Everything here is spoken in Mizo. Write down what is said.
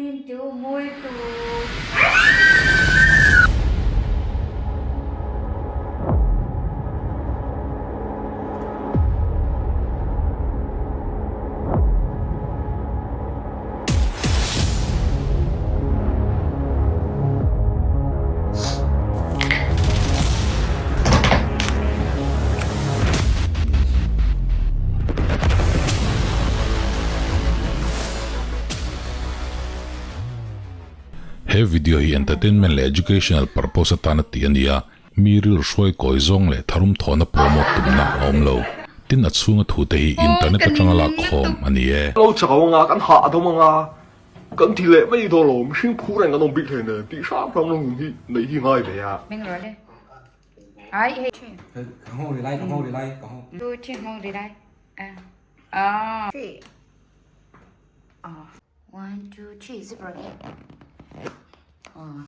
Min tu mul tu. He video hi entertainment leh educational purpose atana tih a ni a, mi rilru hruai kawi zawng leh tharum thawhna promote tumna a awm lo. Tin a chhunga thute hi internet atanga lak khawm a ni e. Lo chak anga kan hah a dawm anga Kan ti leh mai dawn lo, mihring phur reng kan awm bik hle nen tih hram hram lawng hi neih hi ngai ve a. Meng rawh le. Ai hei. Ka hong ri lai, ka hong ri lai, ka hong. Tu chi hong ri lai. A. A. Three. A. One, two, three, zip rawh le.